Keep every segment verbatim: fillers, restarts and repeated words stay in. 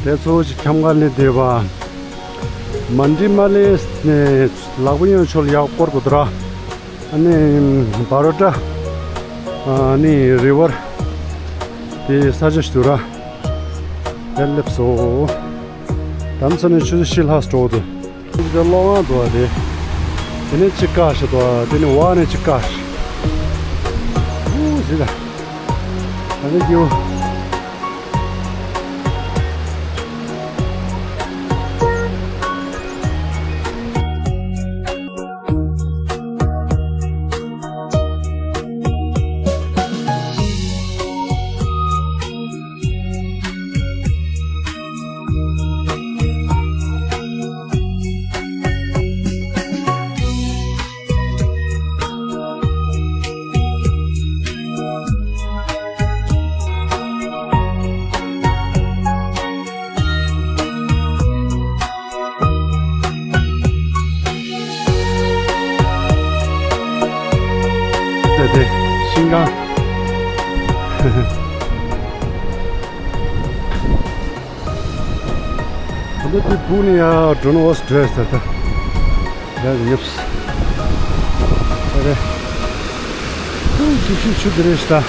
དེ་ཚོ་ཅིག་འཁྱམ་ག་སླེབས་བསྡད་པ། མན་ཌི་མ་ལེ་ནས་ལག་པ་གཡོན་ཕྱོགས་ལ་ཡར་སྐོར་དགོས་འདུག་ར། ཨ་ནི་བ་རོ་ཊ། ཨ་ནི་རི་ཝར། དེ་ས་ཆ་ཞིག་འདུག་ར། དེར་སླེབས་སོང་། དེ་ཚོ་ནས་ཆུ་ཚོད་བཞི་ལྷག་འགྲོ་འདུག་དེ་གློག་ཁང་འདུག་པ་དེ། དེ་ནས་གཅིག་བཀག་ཤག་འདུག་དེ་ནས་འོག་ནས་གཅིག་བཀག་ཤག་ཨུ་ཟི་ད། ད་ནི་ཀྱུ། དེ་དེ་ཤིང་ཀང་། ད་ལྟ་དེ་སྦུག་ནས་ཡར་འགྲོ་ན་འོ་ཙམ་འགྲོ་ཡ་ཟེར་ད། ཡར་ཉོབ། ཨ་རེ། ཧུ་ཆུ་ཆུ་ཆུ་དེ་རེད་ཤག་ད།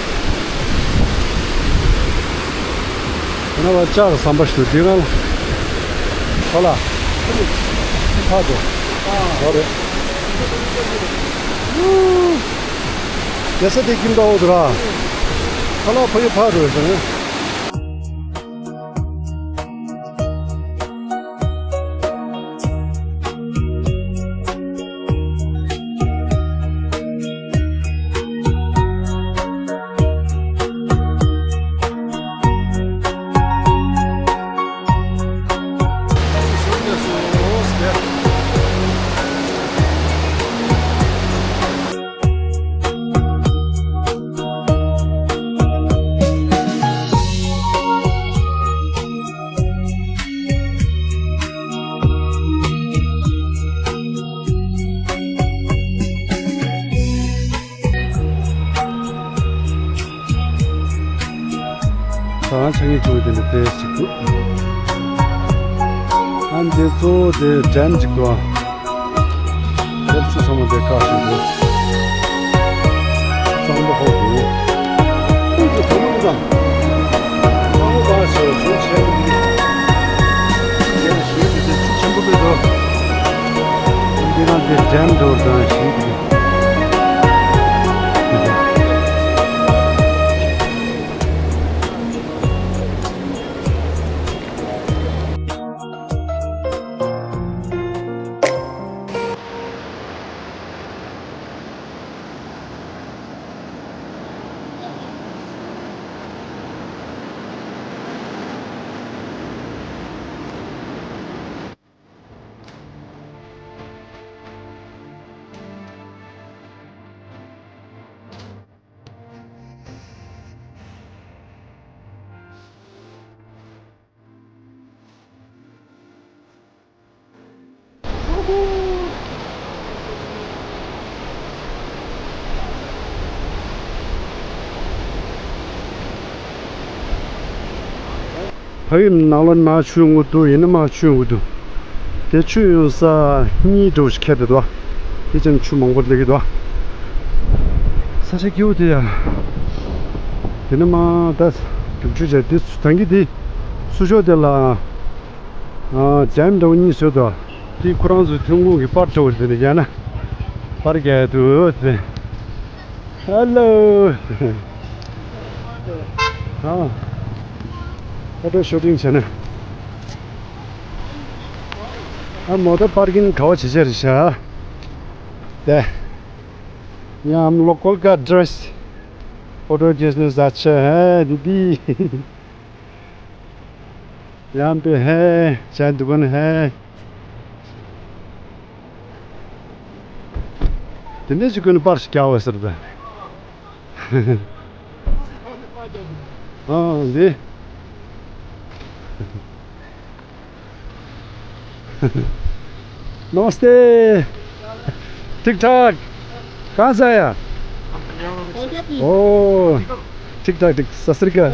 ཁོ་ན་བ་ལྕགས་ཀྱི་ཟམ་པ་ཞིག་འདུག་འདི་གང་ལ། ཧ་ལ། ཕ་དོ། ཨ་རེ། ཧུ། རྒྱལ་ས་དེ་ཀིམ་ཏའོ་དུ་ར། ཧ་ལ་ཕ་ཡི་ཕ་རོ་ཟེར་ན། ད་ང་ཆ་ངེས་བྱུང་བའི་དེ་འདྲ་དེ་ཞིག་འདུག་ཨ་འདི་གཙོ་བོ་དེ་ཌེམ་ཅིག་འདུག་ཨ། དེར་ཆུ་ཚང་མ་དེ་བཀག་བཞིན་འདུག་གཙང་པོ་ཧོ་འདུག་ཁོ་མོ་དང་གཙང་པོ་ག་ཞོ་ཞོ་ཆེ་འདུག་དེ་ཞོ་དེ་དེ་ཆུ་ཆེན་པོ་དེ་འདུག་འདི་རང་དེ་ཌེམ་འདུག་དང་ཞིག་དེ། ཕ་ཡུལ་ནང་ལོགས་ནས་མར་ཆུ་ཡོང་གི་འདུག་ཡིན་ན་མར་ཆུ་ཡོང་གི་འདུག་དེ་ཆུ་ཡོང་ས་གཉིས་འདྲ་བོ་ཞིག་ཁེལ་བསྡད་འདུག་དེ་ཅང་ཆུ་མང་པོ་སླེབས་ཀྱི་འདུག་ས་ཆ་སྐྱིད་པོ་དེ་ཡ། དེ་ནས་མར་ད་རྒྱུག་ཆུ་བྱས་དེ་ཚུ་ད་གིན་དེ་ཚུར་ཕྱོགས་དེ་ལ་ཨ་ཌེམ་འདྲ་བོ་གཉིས་བཟོས་འདུག་དེ་ཁོ་རང་ཚོའི་ཐོན་ཁུངས་ཀྱི་པར་འདྲ་བོ་ཞིག་དེ་ནས་རྒྱག་ན་པར་རྒྱག་ཡ་འདུག་དེ། ཧེ་ལོ། ཨ། ཕོ་ཊོ་ཤུ་ཊིང་བྱས་ན། ཨ་མོ་ཊ་པར་ཀིང་ག་བ་བྱེད་བྱ་རེད་ཤག་དེ། ཡང་ལོ་ཀལ་ག་ཌི་རེ་སི། ཕོ་ཊོ་རྒྱས་ནས་ཟ་ཆ་ཧེ་དི་དི། ཡང་པེ་ཧེ། ཅན་དུ་གོན་ཧེ། དེ་འདྲ་ཞིག་ཀུན་པར་ཞིག་རྒྱག་འོས་ཟེར་ད། ཨ་འདི། नमस्ते। ठीक ठाक। कहाँ से आया? ओ, ठीक ठाक, ठीक। सत श्री अकाल।